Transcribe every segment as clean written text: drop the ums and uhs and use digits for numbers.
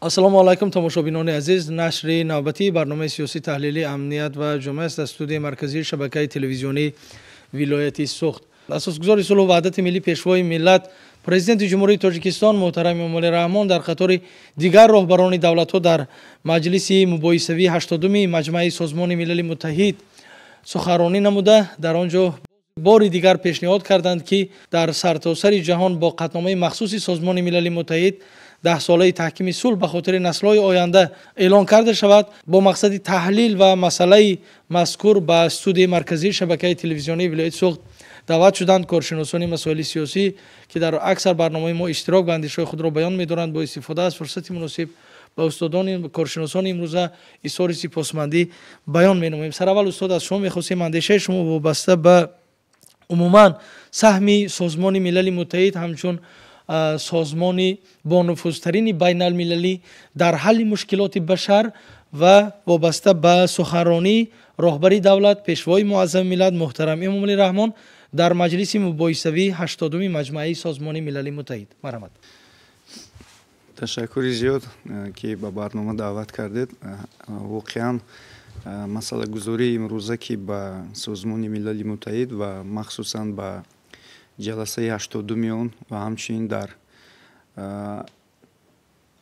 Ассалому алайкум, тамошобинони азиз. Нашри навбатии барномаи сиёсӣ таҳлили «Амният ва ҷомеа» аст аз студияи марказии шабакаи телевизионии вилояти Суғд. Асосгузори сулҳу ваҳдати миллӣ, Пешвои миллат, Президенти Ҷумҳурии Тоҷикистон муҳтарам Эмомалӣ Раҳмон дар қатори дигар роҳбарони давлатҳо дар маҷлиси мубоҳисавии 80-уми Маҷмаи Созмони Милали Муттаҳид суханронӣ намуда, дар он ҷо бори дигар пешниҳод карданд, ки дар сартосари ҷаҳон бо қатъномаи махсуси Созмони Милали Муттаҳид 10-солаи таҳкими сулҳ ба хотири наслҳои оянда эълон карда шавад. Бо мақсади таҳлил ва масъалаи мазкур ба студияи марказии шабакаи телевизионии вилояти Суғд даъват шуданд коршиносони масоили сиёсӣ, ки дар аксар барномаи мо иштирок ва андешаҳои худро баён медоранд. Бо истифода аз фурсати муносиб ба устодони коршиносони имрӯза изҳори сипосмандӣ баён менамоем. Сараввал, устод, аз шумо мехостем андешаи шумо вобаста ба умуман саҳми Созмони Милали Муттаҳид ҳамчун созмони бонуфузтарини байналмилалӣ дар ҳалли мушкилоти башар ва вобаста ба суханронии роҳбари давлат, Пешвои муаззами миллат муҳтарам Эмомалӣ Раҳмон дар маҷлиси мубоҳисавии 80-уми Маҷмаи Созмони Милали Муттаҳид. Марҳамат. Ташаккури зиёд, ки ба барнома даъват кардед. Воқеан, масъалагузории имрӯза, ки ба Созмони Милали Муттаҳид ва махсусан ба ҷаласаи 80-уми он ва ҳамчунин дар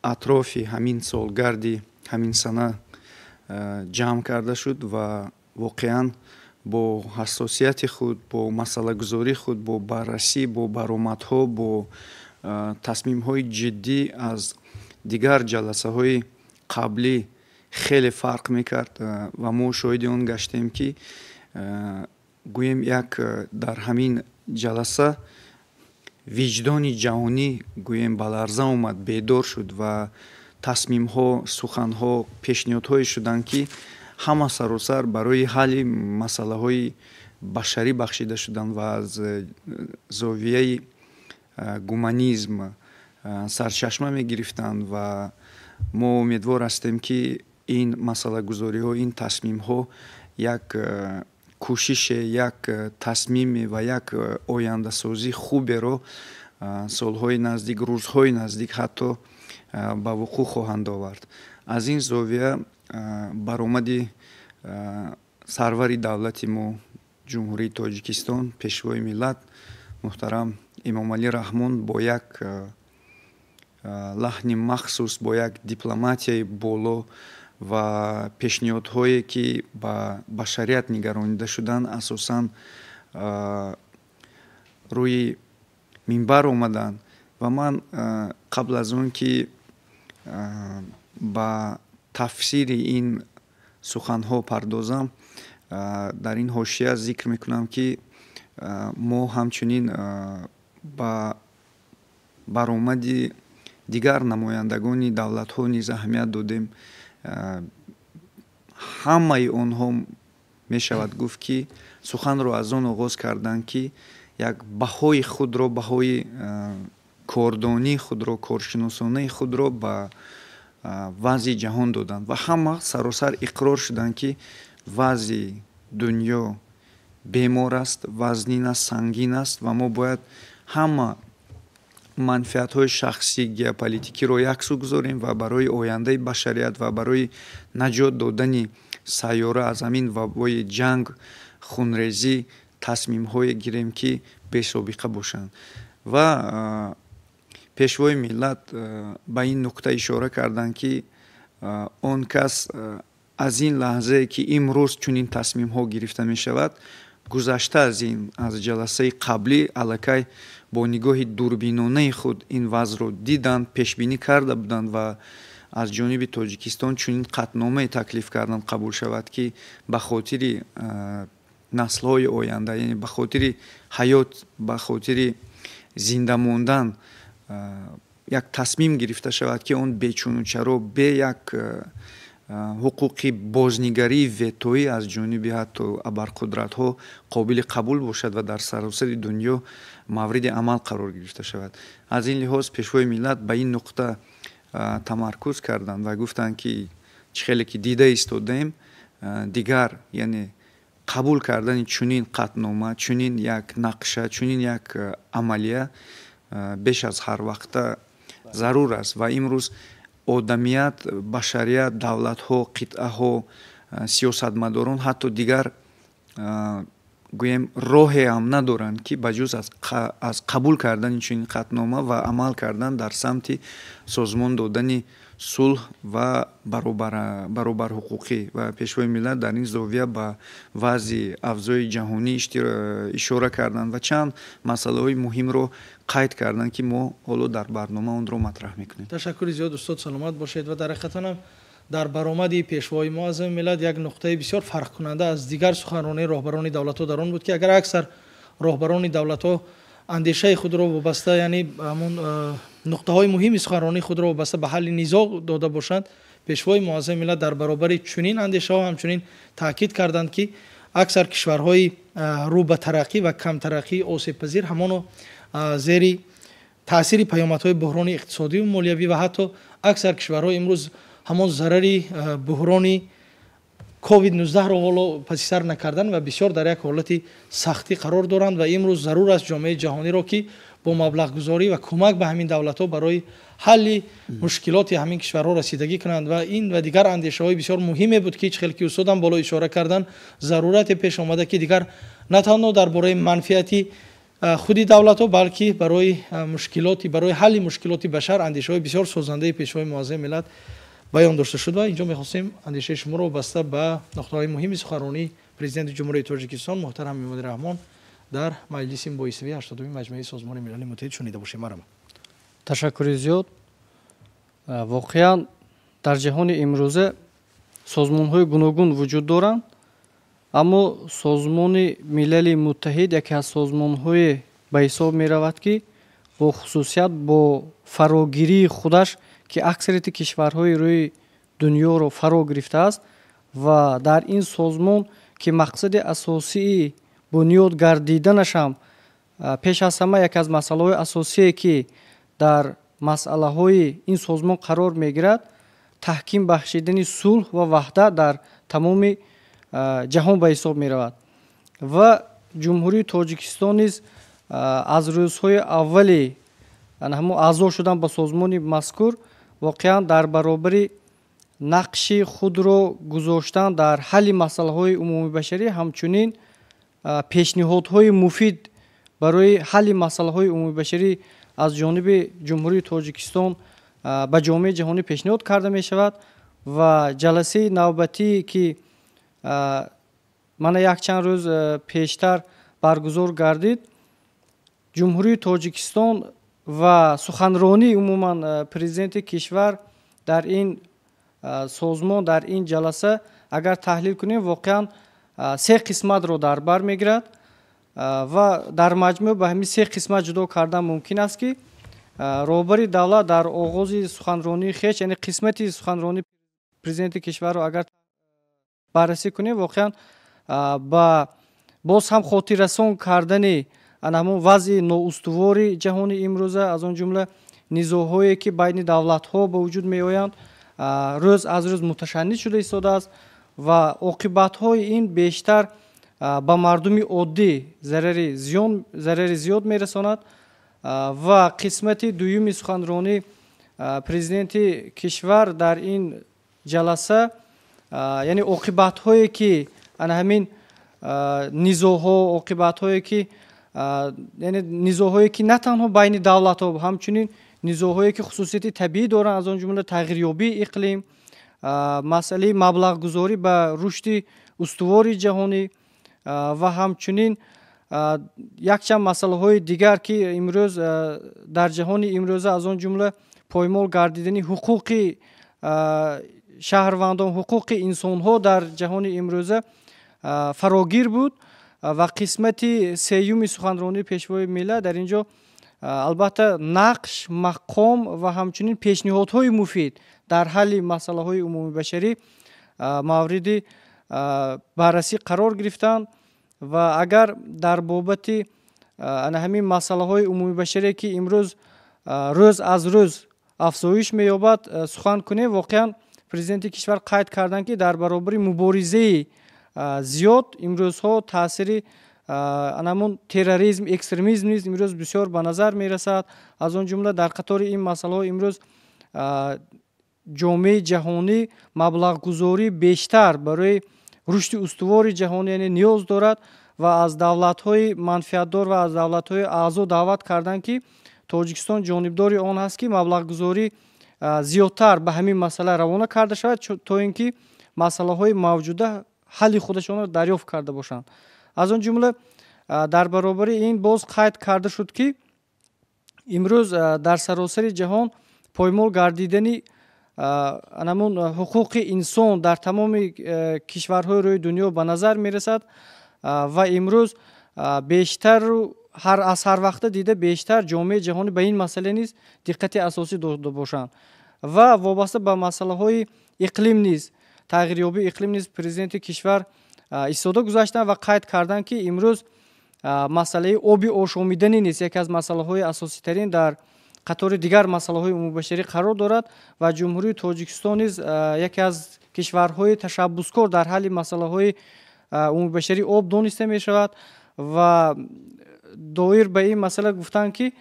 атрофи ҳамин солгарди ҳамин сана ҷамъ карда шуд ва воқеан бо ҳассосияти худ, бо масъалагузории худ, бо баррасӣ, бо баромадҳо, бо тасмимҳои ҷиддӣ аз дигар ҷаласаҳои қаблӣ хеле фарқ мекард ва мо шоҳиди он гаштем, ки гӯем, як дар ҳамин ҷаласа виҷдони ҷаҳонӣ, гӯем, ба ларза омад, бедор шуд ва тасмимҳо, суханҳо, пешниҳодҳое шуданд, ки ҳама саросар барои ҳалли масъалаҳои башарӣ бахшида шуданд ва аз зовияи гуманизм сарчашма мегирифтанд. Ва мо умедвор ҳастем, ки ин масъалагузориҳо, ин тасмимҳо як кӯшише, як тасмиме ва як ояндасозии хуберо солҳои наздик, рӯзҳои наздик ҳатто ба вуқӯъ хоҳанд овард. Аз ин зовия баромади сарвари давлати мо, Ҷумҳурии Тоҷикистон, Пешвои миллат муҳтарам Эмомалӣ Раҳмон бо як лаҳни махсус, бо як дипломатияи боло ва пешниҳодҳое, ки ба башарият нигаронида шуданд, асосан рӯи минбар омаданд. Ва ман қабл аз он ки ба тафсири ин суханҳо пардозам, дар ин ҳошия зикр мекунам, ки мо ҳамчунин ба баромади дигар намояндагони давлатҳо низ аҳамият додем. Ҳамаи онҳо, мешавад гуфт, ки суханро аз он оғоз карданд, ки як баҳои худро, баҳои кордонии худро, коршиносонаи худро ба вазъи ҷаҳон доданд ва ҳама саросар иқрор шуданд, ки вазъи дунё бемор аст, вазнин аст, сангин аст ва мо бояд ҳама манфиатҳои шахсӣ, геополитикиро яксӯ гузорем ва барои ояндаи башарият ва барои наҷот додани сайёра аз ҳамин вабои ҷанг, хунрезӣ тасмимҳое гирем, ки бесобиқа бошанд. Ва Пешвои миллат ба ин нуқта ишора карданд, ки он кас аз ин лаҳзае, ки имрӯз чунин тасмимҳо гирифта мешавад, гузашта аз ин, аз ҷаласаи қаблӣ аллакай бо нигоҳи дурбинонаи худ ин вазъро диданд, пешбинӣ карда буданд ва аз ҷониби Тоҷикистон чунин қатъномае таклиф карданд қабул шавад, ки ба хотири наслҳои оянда, яъне ба хотири ҳаёт, ба хотири зинда мондан як тасмим гирифта шавад, ки он бечуну чаро, бе як ҳуқуқи бознигарии ветоӣ аз ҷониби ҳатто абарқудратҳо қобили қабул бошад ва дар саросари дунё мавриди амал қарор гирифта шавад. Аз ин лиҳоз Пешвои миллат ба ин нуқта тамаркуз карданд ва гуфтанд, ки чӣ хеле ки дида истодаем, дигар, яъне қабул кардани чунин қатънома, чунин як нақша, чунин як амалия беш аз ҳар вақта зарур аст. Ва имрӯз Одамият, башарият, давлатҳо, қитъаҳо, сиёсатмадорон ҳатто дигар, гӯем, роҳе ҳам надоранд, ки ба ҷуз аз қабул кардани чунин қатънома ва амал кардан дар самти созмон додани сулҳ ва баробарҳуқуқӣ. Ва Пешвои миллат дар ин зовия ба вазъи авзои ҷаҳонӣ ишора карданд ва чанд масъалаҳои муҳимро қайд карданд, ки мо ҳоло дар барнома онро матраҳ мекунем. Ташаккури зиёд, устод, саломат бошед. Ва дар ҳақиқатан ҳам дар баромади Пешвои муаззами миллат як нуқтаи бисёр фарқкунанда аз дигар суханронии роҳбарони давлатҳо дар он буд, ки агар аксар роҳбарони давлатҳо андешаи худро вобаста, яъне ҳамон нуқтаҳои муҳими суханронии худро вобаста ба ҳалли низоъ дода бошанд, Пешвои муаззами миллат дар баробари чунин андешаҳо ҳамчунин таъкид карданд, ки аксар кишварҳои рӯ ба тараққӣ ва камтараққӣ, осебпазир ҳамоно зери таъсири паёмадҳои буҳрони иқтисодию молиявӣ ва ҳатто аксар кишварҳо имрӯз ҳамон зарари буҳрони COVID-19 ро ҳоло паси сар накардан ва бисёр дар як ҳолати сахтӣ қарор доранд. Ва имрӯз зарур аст ҷомеаи ҷаҳониро, ки бо маблағгузорӣ ва кӯмак ба ҳамин давлатҳо барои ҳалли мушкилоти ҳамин кишварҳо расидагӣ кунанд. Ва ин ва дигар андешаҳои бисёр муҳиме буд, ки чӣ хел ки устодам боло ишора карданд, зарурате пеш омада, ки дигар на танҳо дар бораи манфиати худи давлатҳо, балки барои ҳалли мушкилоти башар андешаҳои бисёр созандаи Пешвои муаззами миллат баён дошта шуд. Ва инҷо мехостем андешаи шуморо вобаста ба нуқтаҳои муҳими суханронии Президенти Ҷумҳурии Тоҷикистон муҳтарам Эмомалӣ Раҳмон дар Маҷлиси мубоҳисавии 80-уми Маҷмӯаи Созмони Милали Муттаҳид шунида бошем. Марама. Ташаккури зиёд. Воқеан, дар ҷаҳони имрӯза созмонҳои гуногун вуҷуд доранд, аммо Созмони Милали Муттаҳид яке аз созмонҳое ба ҳисоб меравад, ки бо хусусият бо фарогирии худаш, ки аксарияти кишварҳои рӯи дунёро фаро гирифтааст, ва дар ин созмон, ки мақсади асосии бунёд гардиданаш ҳам пеш аз ҳама яке аз масъалаҳои асосие, ки дар масъалаҳои ин созмон қарор мегирад, таҳким бахшидани сулҳ ва ваҳдат дар тамоми ҷаҳон ба ҳисоб меравад. Ва Ҷумҳурии Тоҷикистон низ аз рӯзҳои аввали ҳамон аъзо шудан ба созмони мазкур воқеан дар баробари нақши худро гузоштан дар ҳалли масъалаҳои умумибашарӣ, ҳамчунин пешниҳодҳои муфид барои ҳалли масъалаҳои умумибашарӣ аз ҷониби Ҷумҳурии Тоҷикистон ба ҷомеаи ҷаҳонӣ пешниҳод карда мешавад. Ва ҷаласаи навбатие, ки мана якчанд рӯз пештар баргузор гардид, Ҷумҳурии Тоҷикистон ва суханронии умуман президенти кишвар дар ин созмон, дар ин ҷаласа агар таҳлил кунем, воқеан се қисматро дар бар мегирад ва дар маҷмӯъ ба ҳамин се қисмат ҷудо кардан мумкин аст, ки роҳбари давлат дар оғози суханронии хеш, яъне қисмати суханронии президенти кишварро агар баррасӣ кунем, воқеан ба боз ҳам хотиррасон кардани ана ҳамон вазъи ноустувори ҷаҳони имрӯза, аз он ҷумла низоъҳое, ки байни давлатҳо ба вуҷуд меоянд, рӯз аз рӯз муташанниҷ шуда истодааст ва оқибатҳои ин бештар ба мардуми оддӣ зарари зиёд мерасонад. Ва қисмати дуюми суханронӣ президенти кишвар дар ин ҷаласа, яъне оқибатҳое, ки ана ҳамин низоъҳо, оқибатҳое, ки яъне низоъҳое, ки на танҳо байни давлатҳо, ҳамчунин низоъҳое, ки хусусияти табиӣ доранд, аз он ҷумла тағйирёбии иқлим, масъалаи маблағгузорӣ ба рушди устувори ҷаҳонӣ ва ҳамчунин якчанд масъалаҳои дигар, ки имрӯз дар ҷаҳони имрӯза, аз он ҷумла поймол гардидани ҳуқуқи шаҳрвандон, ҳуқуқи инсонҳо дар ҷаҳони имрӯза фарогир буд. Ва қисмати сеюми суханронии Пешвои миллат дар ин ҷо албатта нақш, мақом ва ҳамчунин пешниҳодҳои муфид дар ҳалли масъалаҳои умумибашарӣ мавриди баррасӣ қарор гирифтанд. Ва агар дар бобати ана ҳамин масъалаҳои умумибашарие, ки имрӯз рӯз аз рӯз афзоиш меёбад, сухан кунем, воқеан президенти кишвар қайд карданд, ки дар баробари муборизаи зиёд имрӯзҳо таъсири ана ҳамон терроризм, экстремизм низ имрӯз бисёр ба назар мерасад. Аз он ҷумла дар қатори ин масъалаҳо имрӯз ҷомеаи ҷаҳонӣ маблағгузории бештар барои рушди устувори ҷаҳонӣ яъне ниёз дорад ва аз давлатҳои манфиатдор ва аз давлатҳои аъзо даъват карданд, ки Тоҷикистон ҷонибдори он ҳаст, ки маблағгузорӣ зиёдтар ба ҳамин масъала равона карда шавад, то ин ки масъалаҳои мавҷуда ҳалли худашонро дарёфт карда бошанд. Аз он ҷумла дар баробари ин боз қайд карда шуд, ки имрӯз дар саросари ҷаҳон поймол гардидани анамун ҳуқуқи инсон дар тамоми кишварҳои рӯи дунё ба назар мерасад ва имрӯз бештар аз ҳар вақта дида бештар ҷомеаи ҷаҳонӣ ба ин масъала низ диққати асосӣ дода бошанд. Ва вобаста ба масъалаҳои иқлим низ, тағйирёбии иқлим низ президенти кишвар истода гузаштанд ва қайд карданд, ки имрӯз масъалаи оби ошомиданӣ низ яке аз масъалаҳои асоситарин дар қатори дигар масъалаҳои умумибашарӣ қарор дорад ва Ҷумҳурии Тоҷикистон низ яке аз кишварҳои ташаббускор дар ҳалли масъалаҳои умумибашарии об дониста мешавад. Ва доир ба ин масъала гуфтанд, ки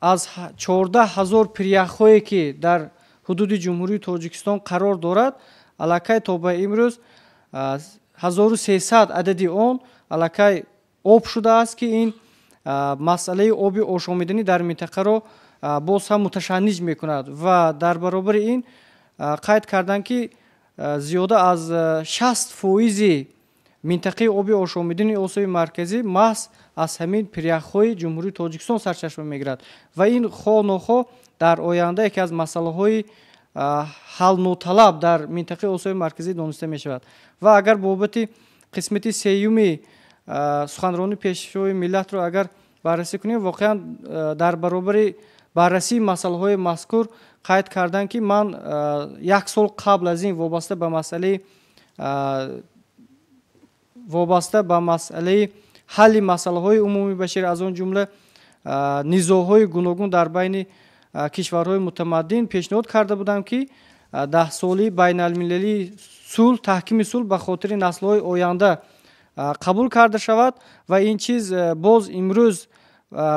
аз 14 000 пиряхҳое, ки дар ҳудуди Ҷумҳурии Тоҷикистон қарор дорад, аллакай то ба имрӯз 1300 адади он аллакай об шудааст, ки ин масъалаи оби ошомиданӣ дар минтақаро боз ҳам муташанниҷ мекунад. Ва дар баробари ин қайд карданд, ки зиёда аз 60 фоизи минтақаи оби ошомидани Осиёи Марказӣ маҳз аз ҳамин пиряхҳои Ҷумҳурии Тоҷикистон сарчашма мегирад ва ин хоҳ нохоҳ дар оянда яке аз масъалаҳои ҳалноталаб дар минтақаи Осиёи Марказӣ дониста мешавад. Ва агар бобати қисмати сеюми суханронии Пешвои миллатро агар баррасӣ кунем, воқеан дар баробари баррасии масъалаҳои мазкур қайд карданд, ки ман як сол қабл аз ин вобаста ба масъалаи ҳалли масъалаҳои умумии башарӣ, аз он ҷумла низоъҳои гуногун дар байни кишварҳои мутамаддин, пешниҳод карда будам, ки даҳсолии байналмилалии сулҳ, таҳкими сулҳ ба хотири наслҳои оянда қабул карда шавад. Ва ин чиз боз имрӯз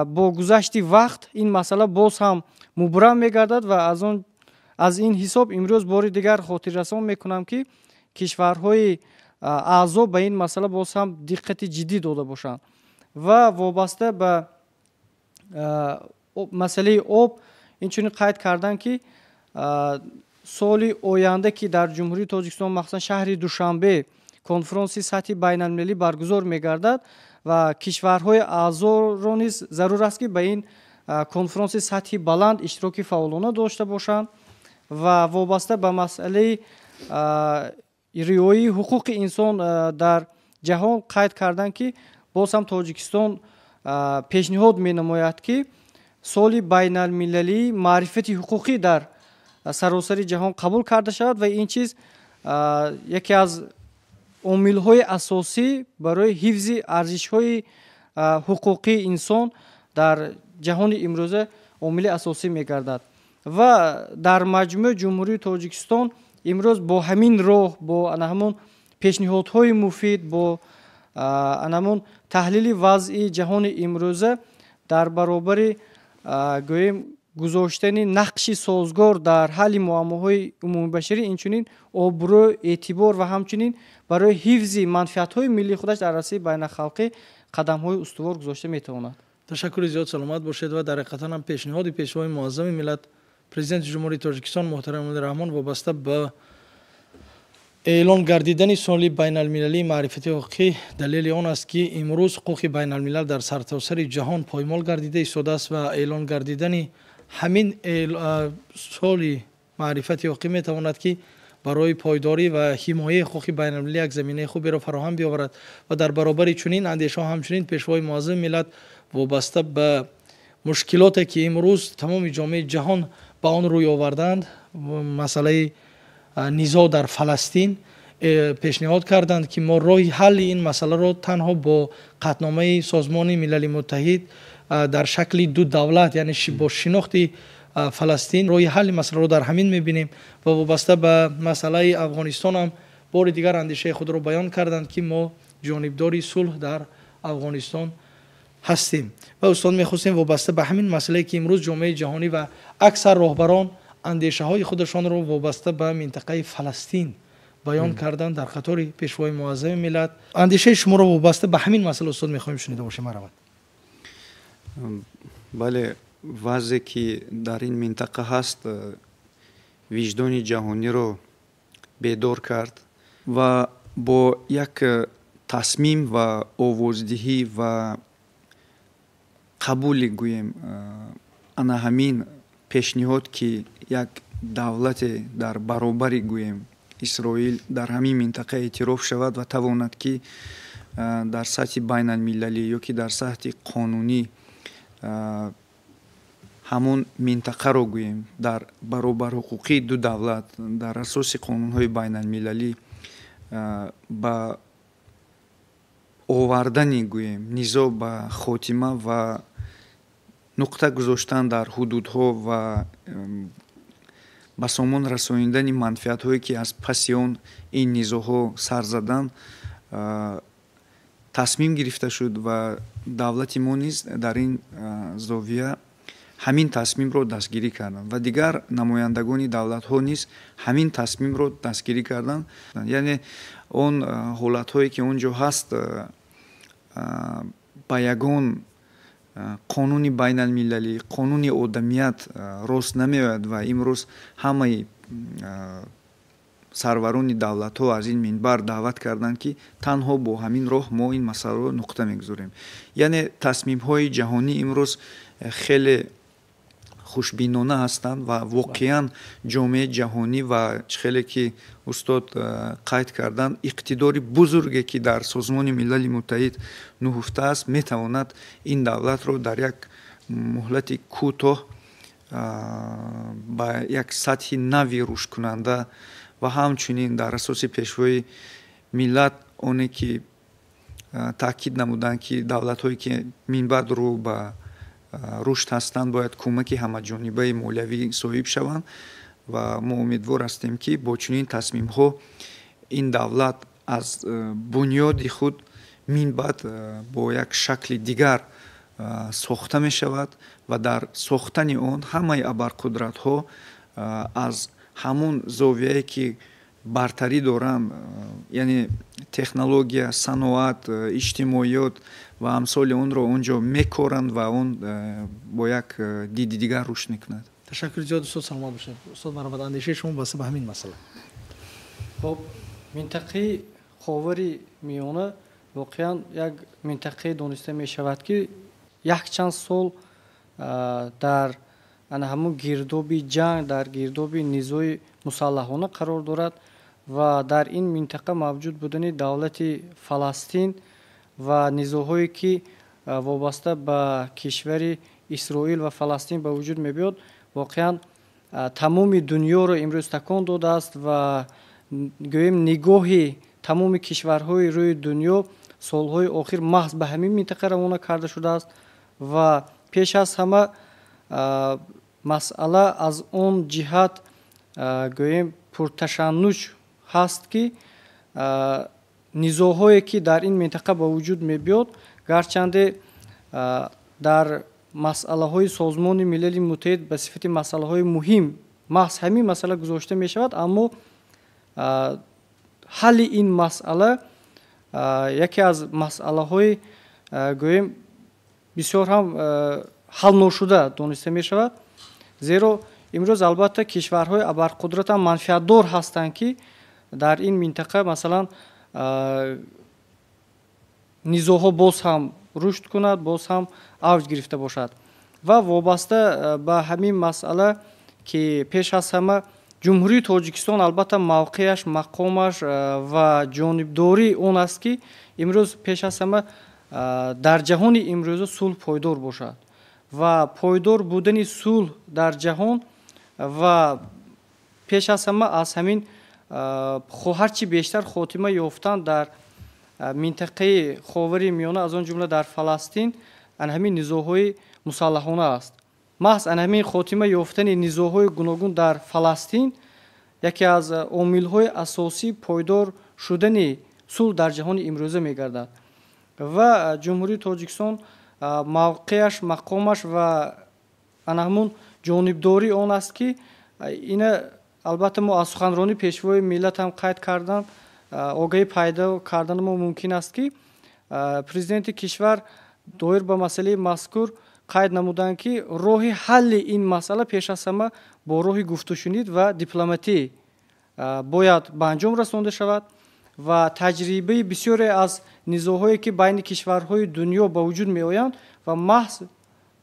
бо гузашти вақт ин масъала боз ҳам мубрам мегардад ва аз ин ҳисоб имрӯз бори дигар хотиррасон мекунам, ки кишварҳои аъзо ба ин масъала боз ҳам диққати ҷиддӣ дода бошанд. Ва вобаста ба масъалаи об инчунин қайд карданд, ки соли оянда, ки дар Ҷумҳурии Тоҷикистон, махсусан шаҳри Душанбе, конфронси сатҳи байналмилалӣ баргузор мегардад ва кишварҳои аъзоро низ зарур аст, ки ба ин конфронси сатҳи баланд иштироки фаъолона дошта бошанд. Ва вобаста ба масъалаи риояи ҳуқуқи инсон дар ҷаҳон қайд карданд, ки боз ҳам Тоҷикистон пешниҳод менамояд, ки соли байналмилалии маърифати ҳуқуқӣ дар саросари ҷаҳон қабул карда шавад ва ин чиз яке аз омилҳои асосӣ барои ҳифзи арзишҳои ҳуқуқии инсон дар ҷаҳони имрӯза омили асосӣ мегардад. Ва дар маҷмӯъ Ҷумҳурии Тоҷикистон имрӯз бо ҳамин роҳ, бо ана ҳамон пешниҳодҳои муфид, бо ана ҳамон таҳлили вазъи ҷаҳони имрӯза, дар баробари гӯем гузоштани нақши созгор дар ҳалли муаммоҳои умумибашарӣ, инчунин обрӯ, эътибор ва ҳамчунин барои ҳифзи манфиатҳои миллии худаш дар арсаи байналхалқӣ қадамҳои устувор гузошта метавонад. Ташаккури зиёд, саломат бошед. Ва дар ҳақиқатан ҳам пешниҳоди Пешвои муаззами миллат, Президенти Ҷумҳурии Тоҷикистон муҳтарам Эмомалӣ Раҳмон вобаста ба эълон гардидани соли байналмилалии маърифати ҳуқуқӣ далели он аст, ки имрӯз ҳуқуқи байналмилал дар сартосари ҷаҳон поймол гардида истодааст ва эълон гардидани ҳамин соли маърифати ҳуқуқӣ метавонад, ки барои пойдорӣ ва ҳимояи ҳуқуқи байналмилалӣ як заминаи хуберо фароҳам биёварад. Ва дар баробари чунин андешаҳо ҳамчунин Пешвои муаззами миллат вобаста ба мушкилоте, ки имрӯз тамоми ҷомеаи ҷаҳон ба он рӯй оварданд, масъалаи низоъ дар Фаластин, пешниҳод карданд, ки мо роҳи ҳалли ин масъаларо танҳо бо қатъномаи Созмони Милали Муттаҳид дар шакли ду давлат, яъне бо шинохти Фаластин, роҳи ҳалли масъаларо дар ҳамин мебинем. Ва вобаста ба масъалаи Афғонистон ҳам бори дигар андешаи худро баён карданд, ки мо ҷонибдори сулҳ дар Афғонистон ҳастем. Ва устод, мехостем вобаста ба ҳамин масъалае, ки имрӯз ҷомеаи ҷаҳонӣ ва аксар роҳбарон андешаҳои худашонро вобаста ба минтақаи Фаластин баён карданд дар қатори Пешвои Муаззами миллат. Андешаи шуморо вобаста ба ҳамин масъала, устод, мехоҳем шунида бошем. Марҳамат. Бале, вазъе ки дар ин минтақа ҳаст, виҷдони ҷаҳониро бедор кард ва бо як тасмим ва овоздиҳӣ ва қабули, гӯем, ана ҳамин пешниҳод, ки як давлате дар баробари, гӯем, Исроил дар ҳамин минтақа эътироф шавад ва тавонад, ки дар сатҳи байналмилалӣ ё ки дар сатҳи қонунӣ ҳамон минтақаро, гӯем, дар баробарҳуқуқии ду давлат дар асоси қонунҳои байналмилалӣ ба овардани, гӯем, низоъ ба хотима ва нуқта гузоштан дар ҳудудҳо ва ба сомон расонидани манфиатҳое, ки аз паси он ин низоъҳо сар заданд, тасмим гирифта шуд ва давлати мо низ дар ин зовия ҳамин тасмимро дастгирӣ карданд ва дигар намояндагони давлатҳо низ ҳамин тасмимро дастгирӣ карданд. Яъне он ҳолатҳое, ки он ҷо ҳаст, ба ягон қонуни байналмилалӣ, қонуни одамият рост намеояд ва имрӯз ҳамаи сарварони давлатҳо аз ин минбар даъват карданд, ки танҳо бо ҳамин роҳ мо ин масъаларо нуқта мегузорем. Яъне тасмимҳои ҷаҳонӣ имрӯз хеле хушбинона ҳастанд ва воқеан ҷомеаи ҷаҳонӣ ва хеле ки устод қайд карданд, иқтидори бузурге, ки дар Созмони Милали Муттаҳид нуҳуфта аст, метавонад ин давлатро дар як муҳлати кӯтоҳ ба як сатҳи нави рушдкунанда ва ҳамчунин дар асоси Пешвои миллат оне ки таъкид намуданд, ки давлатҳое, ки минбаъд рӯ ба рушд ҳастанд, бояд кӯмаки ҳамаҷонибаи молиявӣ соҳиб шаванд ва мо умедвор ҳастем, ки бо чунин тасмимҳо ин давлат аз бунёди худ минбаъд бо як шакли дигар сохта мешавад ва дар сохтани он ҳамаи абарқудратҳо аз ҳамон зовияе, ки бартарӣ доранд, яъне технология, саноат, иҷтимоиёт ва амсоли онро он ҷо мекоранд ва он бо як диди дигар рушд мекунад. Ташаккури зиёд, устод, саломат бошед. Устод, марҳамат, андешаи шумо вобаста ба ҳамин масъала. Хоб, минтақаи Ховари Миёна воқеан як минтақае дониста мешавад, ки якчанд сол дар ана ҳамун гирдоби ҷанг, дар гирдоби низои мусаллаҳона қарор дорад ва дар ин минтақа мавҷуд будани давлати Фаластин ва низоъҳое, ки вобаста ба кишвари Исроил ва Фаластин ба вуҷуд мебиёд, воқеан тамоми дунёро имрӯз такон додааст ва, гӯем, нигоҳи тамоми кишварҳои рӯи дунё солҳои охир маҳз ба ҳамин минтақа равона карда шудааст. Ва пеш аз ҳама масъала аз он ҷиҳат, гӯем, пурташаннуҷ ҳаст, ки низоъҳое, ки дар ин минтақа ба вуҷуд мебиёд, гарчанде дар масъалаҳои Созмони Милали Муттаҳид ба сифати масъалаҳои муҳим маҳз ҳамин масъала гузошта мешавад, аммо ҳалли ин масъала яке аз масъалаҳои, гӯем, бисёр ҳам ҳалношуда дониста мешавад, зеро имрӯз албатта кишварҳои абарқудрат ҳам манфиатдор ҳастанд, ки дар ин минтақа, масалан, низоъҳо боз ҳам рушд кунад, боз ҳам авҷ гирифта бошад. Ва вобаста ба ҳамин масъала, ки пеш аз ҳама Ҷумҳурии Тоҷикистон албатта мавқеаш, мақомаш ва ҷонибдории он аст, ки имрӯз пеш аз ҳама дар ҷаҳони имрӯза сулҳ пойдор бошад ва пойдор будани сулҳ дар ҷаҳон ва пеш аз ҳама аз ҳамин ҳарчи бештар хотима ёфтан дар минтақаи Ховари Миёна, аз он ҷумла дар Фаластин, ана ҳамин низоъҳои мусаллаҳона аст. Маҳз ана ҳамин хотима ёфтани низоъҳои гуногун дар Фаластин яке аз омилҳои асосии пойдор шудани сулҳ дар ҷаҳони имрӯза мегардад. Ва Ҷумҳурии Тоҷикистон мавқеаш, мақомаш ва ана ҳамун ҷонибдории он аст, ки Ина албатта мо аз суханронии Пешвои миллат ҳам қайд кардан, огаҳӣ пайдо кардани мо мумкин аст, ки президенти кишвар доир ба масъалаи мазкур қайд намуданд, ки роҳи ҳалли ин масъала пеш аз ҳама бо роҳи гуфтушунид ва дипломатӣ бояд ба анҷом расонда шавад ва таҷрибаи бисёре аз низоъҳое, ки байни кишварҳои дунё ба вуҷуд меоянд, ва маҳз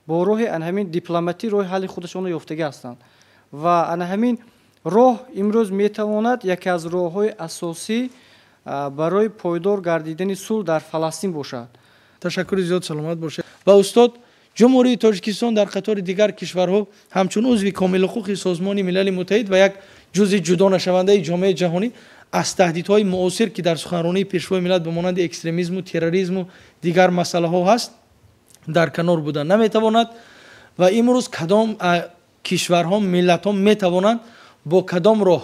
бо роҳи ана ҳамин дипломатӣ роҳи ҳалли худашонро ёфтагӣ ҳастанд. Ва ана ҳамин роҳ имрӯз метавонад яке аз роҳҳои асосӣ барои пойдор гардидани сулҳ дар Фаластин бошад. Ташаккури зиёд, саломат бошед. Ва устод, Ҷумҳурии Тоҷикистон дар қатори дигар кишварҳо ҳамчун узви комилҳуқуқи Созмони Милали Муттаҳид ва як ҷузъи ҷудонашавандаи ҷомеаи ҷаҳонӣ аз таҳдидҳои муосир, ки дар суханронии Пешвои миллат ба монанди экстремизму терроризму дигар масъалаҳо ҳаст, дар канор буда наметавонад. Ва имрӯз кадом кишварҳо, миллатҳо метавонанд бо кадом роҳ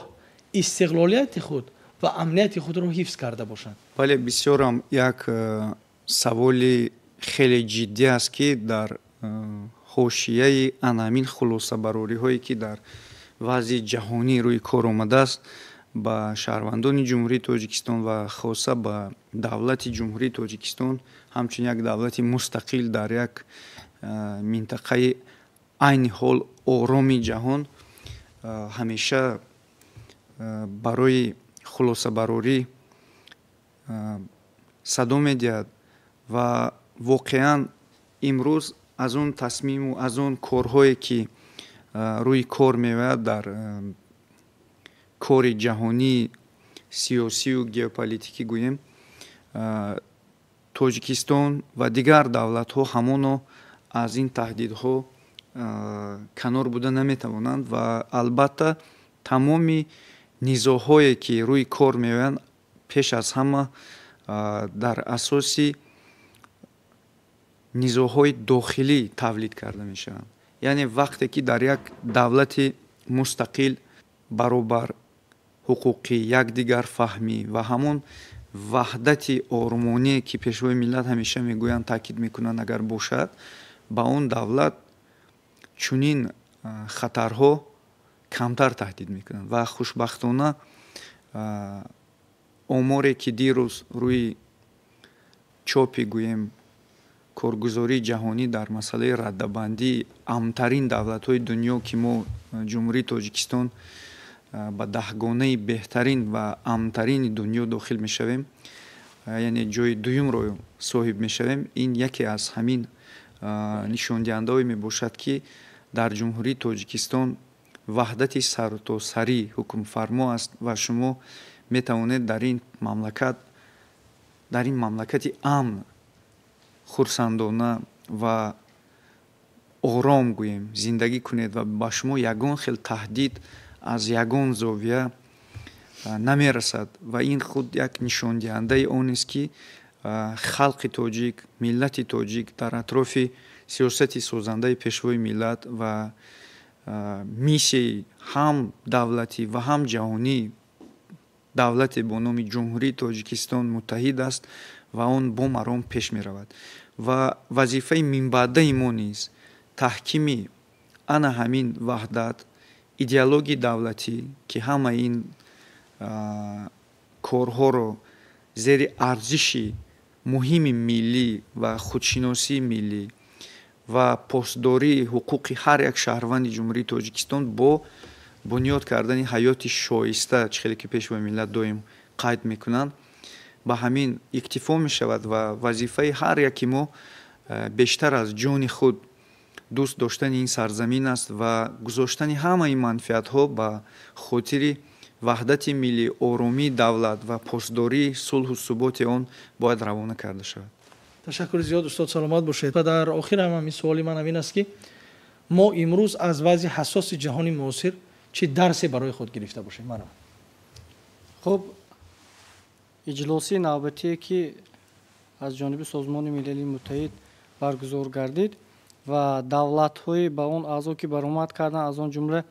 истиқлолияти худ ва амнияти худро ҳифз карда бошанд? Бале, бисёрам як саволи хеле ҷиддӣ аст, ки дар ҳошияи ана ҳамин хулосабарориҳое, ки дар вазъи ҷаҳонӣ рӯи кор омадааст, ба шаҳрвандони Ҷумҳурии Тоҷикистон ва хоса ба давлати Ҷумҳурии Тоҷикистон ҳамчун як давлати мустақил дар як минтақаи айни ҳол ороми ҷаҳон ҳамеша барои хулосабарорӣ садо медиҳад. Ва воқеан имрӯз аз он тасмиму аз он корҳое, ки рӯи кор меояд дар кори ҷаҳонии сиёсию геополитикӣ гӯем, Тоҷикистон ва дигар давлатҳо ҳамоно аз ин таҳдидҳо канор буда наметавонанд. Ва албатта тамоми низоъҳое, ки рӯи кор меоянд, пеш аз ҳама дар асоси низоъҳои дохилӣ тавлид карда мешаванд. Яъне вақте ки дар як давлати мустақил баробар ҳуқуқӣ, якдигарфаҳмӣ ва ҳамон ваҳдати ормоние, ки Пешвои миллат ҳамеша мегӯянд, таъкид мекунанд, агар бошад, ба он давлат чунин хатарҳо камтар таҳдид мекунанд. Ва хушбахтона оморе, ки дирӯз рӯи чопи гӯем коргузории ҷаҳонӣ дар масъалаи раддабандии амнтарин давлатҳои дунё, ки мо, Ҷумҳурии Тоҷикистон, ба даҳгонаи беҳтарин ва амнтарини дунё дохил мешавем, яъне ҷои дуюмро соҳиб мешавем, ин яке аз ҳамин нишондиҳандаҳое мебошад, ки дар Ҷумҳурии Тоҷикистон ваҳдати сартосарӣ ҳукмфармо аст ва шумо метавонед дар ин мамлакат, дар ин мамлакати амн хурсандона ва ором гӯем зиндагӣ кунед ва ба шумо ягон хел таҳдид аз ягон зовия намерасад. Ва ин худ як нишондиҳандаи он аст, ки халқи тоҷик, миллати тоҷик дар атрофи сиёсати созандаи Пешвои миллат ва миссияи ҳам давлатӣ ва ҳам ҷаҳонӣ давлате бо номи Ҷумҳурии Тоҷикистон муттаҳид аст ва он бо маром пеш меравад. Ва вазифаи минбаъдаи мо низ таҳкими ана ҳамин ваҳдат, идеологияи давлатӣ, ки ҳамаи ин корҳоро зери арзиши муҳими миллӣ ва худшиносии миллӣ ва посдории ҳуқуқи ҳар як шаҳрванди Ҷумҳурии Тоҷикистон бо бунёд кардани ҳаёти шоиста, чӣ хеле ки Пешвои миллат доим қайд мекунанд, ба ҳамин иктифо мешавад. Ва вазифаи ҳар яки мо бештар аз ҷони худ дӯст доштани ин сарзамин аст ва гузоштани ҳамаи манфиатҳо ба хотири ваҳдати миллӣ, оромии давлат ва посдории сулҳу суботи он бояд равона карда шавад. Ташаккури зиёд, устод, саломат бошед. Ва дар охир ҳам ҳамин суоли ман ҳамин аст, ки мо имрӯз аз вазъи ҳассоси ҷаҳони муосир чӣ дарсе барои худ гирифта бошем? Манам. Хуб, иҷлосии навбатие, ки аз ҷониби Созмони Милали Муттаҳид баргузор гардид ва давлатҳои ба он аъзо, ки баромад карданд, аз он ҷумла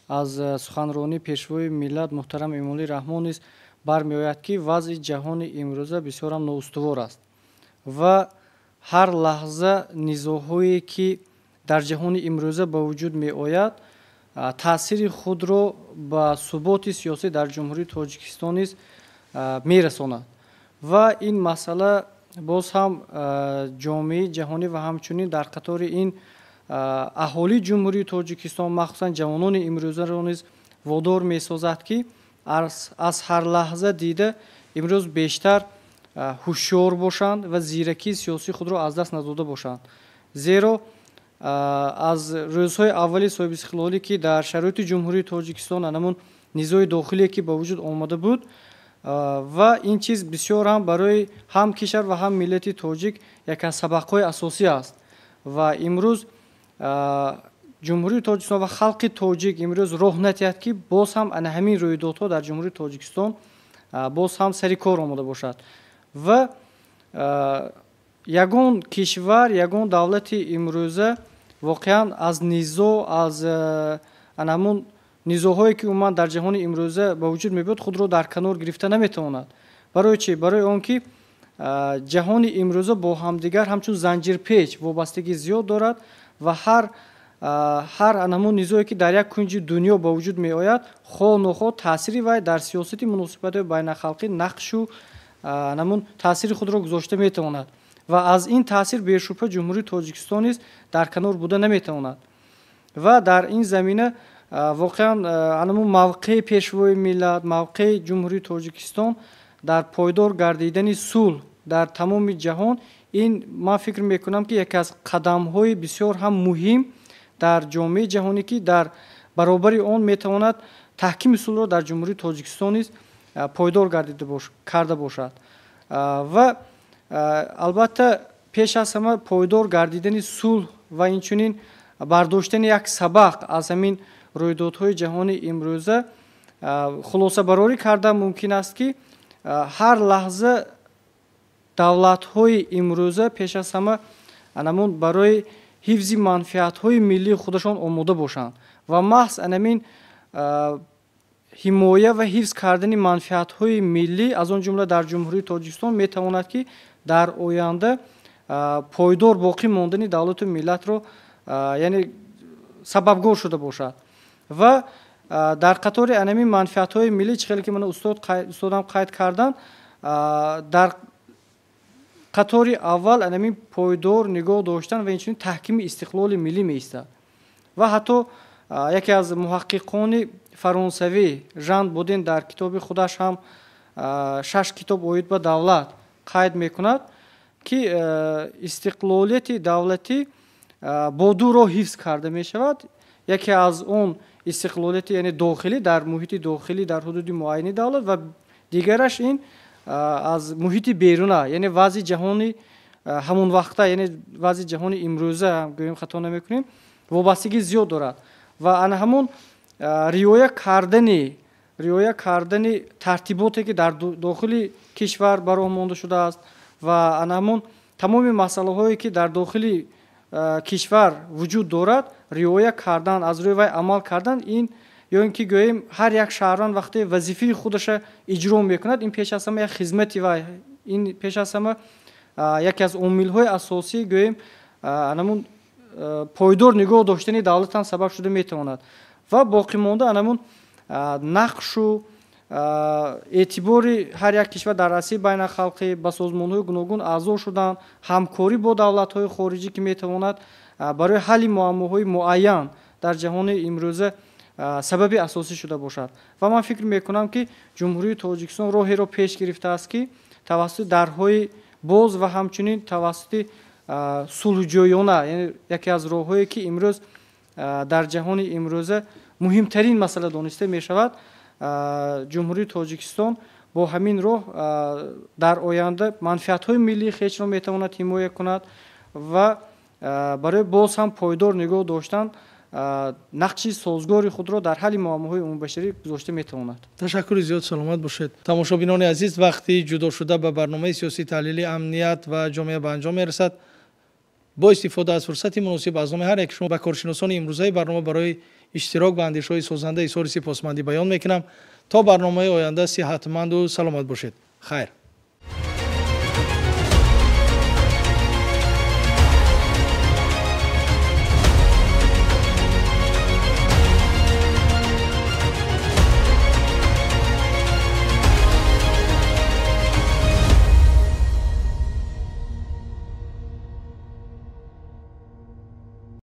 аз суханронии Пешвои миллат муҳтарам Эмомалӣ Раҳмон низ бармеояд, ки вазъи ҷаҳони имрӯза бисёрам ноустувор аст ва ҳар лаҳза низоъҳое, ки дар ҷаҳони имрӯза ба вуҷуд меояд, таъсири худро ба суботи сиёсӣ дар Ҷумҳурии Тоҷикистон низ мерасонад ва ин масъала боз ҳам ҷомеаи ҷаҳонӣ ва ҳамчунин дар қатори ин аҳолии Ҷумҳурии Тоҷикистон, махсусан ҷавонони имрӯзаро низ водор месозад, ки аз ҳар лаҳза дида имрӯз бештар ҳушёр бошанд ва зиракии сиёсии худро аз даст надода бошанд. Зеро аз рӯзҳои аввали соҳибистиқлолӣ, ки дар шароити Ҷумҳурии Тоҷикистон анамун низои дохилие ки ба вуҷуд омада буд, ва ин чиз бисёр ҳам барои ҳам кишвар ва ҳам миллати тоҷик яке аз сабақҳои асосӣ аст. Ва имрӯз Ҷумҳурии Тоҷикистон ва халқи тоҷик имрӯз роҳ надиҳад, ки боз ҳам ана ҳамин рӯйдодҳо дар Ҷумҳурии Тоҷикистон боз ҳам сари кор омода бошад. Ва ягон кишвар, ягон давлати имрӯза воқеан аз низо, аз ана ҳамун низоҳое ки умуман дар ҷаҳони имрӯза ба вуҷуд мебиёд, худро дар канор гирифта наметавонад. Барои чӣ? Барои он ки ҷаҳони имрӯза бо ҳамдигар ҳамчун занҷирпеч вобастагӣ зиёд дорад ва ҳар ҳамон низое ки дар як кунҷи дунё ба вуҷуд меояд, хоҳ нохоҳ таъсири вай дар сиёсати муносибатҳои байналхалқӣ нақшу ҳамон таъсири худро гузошта метавонад ва аз ин таъсир бешубҳа Ҷумҳурии Тоҷикистон низ дар канор буда наметавонад. Ва дар ин замина воқеан ҳамон мавқеи Пешвои миллат, мавқеи Ҷумҳурии Тоҷикистон дар пойдор гардидани сулҳ дар тамоми ҷаҳон, ин ман фикр мекунам, ки яке аз қадамҳои бисёр ҳам муҳим дар ҷомеаи ҷаҳонӣ, ки дар баробари он метавонад таҳкими сулҳро дар Ҷумҳурии Тоҷикистон низ пойдор карда бошад. Ва албатта пеш аз ҳама пойдор гардидани сулҳ ва инчунин бардоштани як сабақ аз ҳамин рӯйдодҳои ҷаҳони имрӯза хулосабарорӣ карда мумкин аст, ки ҳар лаҳза давлатҳои имрӯза пеш аз ҳама анамун барои ҳифзи манфиатҳои миллии худашон омода бошанд ва маҳз анамин ҳимоя ва ҳифз кардани манфиатҳои миллӣ, аз он ҷумла дар Ҷумҳурии Тоҷикистон, метавонад, ки дар оянда пойдор боқӣ мондани давлату миллатро яъне сабабгор шуда бошад. Ва дар қатори анамин манфиатҳои миллӣ, чӣ хеле ки ман устодам қайд карданд, дар қатори аввал анамин пойдор нигоҳ доштан ва инчунин таҳкими истиқлоли миллӣ меистад. Ва ҳатто яке аз муҳаққиқони фаронсавӣ Жан Боден дар китоби худаш ҳам 6 китоб оид ба давлат қайд мекунад, ки истиқлолияти давлатӣ бо ду роҳ ҳифз карда мешавад. Яке аз он истиқлолияти, яъне дохилӣ, дар муҳити дохилӣ, дар ҳудуди муайяни давлат, ва дигараш ин аз муҳити беруна, яъне вазъи ҷаҳони ҳамон вақта, яъне вазъи ҷаҳони имрӯза, гӯем хато намекунем, вобастагӣ зиёд дорад. Ва ана ҳамон риоя кардани тартиботе ки дар дохили кишвар ба роҳ монда шудааст ва ана ҳамон тамоми масъалаҳое ки дар дохили кишвар вуҷуд дорад, риоя кардан, аз рӯи вай амал кардан, ин ё ин ки гӯем ҳар як шаҳрванд вақте вазифаи худаша иҷро мекунад, ин пеш аз ҳама як хизмати вай, ин пеш аз ҳама яке аз омилҳои асосӣ гӯем анамун пойдор нигоҳ доштани давлат ҳам сабаб шуда метавонад. Ва боқӣ монда анамун нақшу эътибори ҳар як кишвар дар арсаи байналхалқӣ, ба созмонҳои гуногун аъзо шудан, ҳамкорӣ бо давлатҳои хориҷӣ, ки метавонад барои ҳалли муаммоҳои муайян дар ҷаҳони имрӯза сабаби асосӣ шуда бошад. Ва ман фикр мекунам, ки Ҷумҳурии Тоҷикистон роҳеро пеш гирифтааст, ки тавассути дарҳои боз ва ҳамчунин тавассути сулҳҷӯёна, яъне яке аз роҳҳое ки имрӯз дар ҷаҳони имрӯза муҳимтарин масъала дониста мешавад, Ҷумҳурии Тоҷикистон бо ҳамин роҳ дар оянда манфиатҳои миллии хешро метавонад ҳимоя кунад ва барои боз ҳам пойдор нигоҳ доштан нақши созгори худро дар ҳалли муаммоҳои умумбашарӣ гузошта метавонад. Ташаккури зиёд, саломат бошед. Тамошобинони азиз, вақти ҷудо шуда ба барномаи сиёсии таҳлили амният ва ҷомеа ба анҷом мерасад. Бо истифода аз фурсати муносиб аз номи ҳар яки шумо ба коршиносони имрӯзаи барнома барои иштирок ба андешаҳои созанда изҳори сипосмандӣ баён мекунам. То барномаи оянда сиҳатманду саломат бошед. Хайр.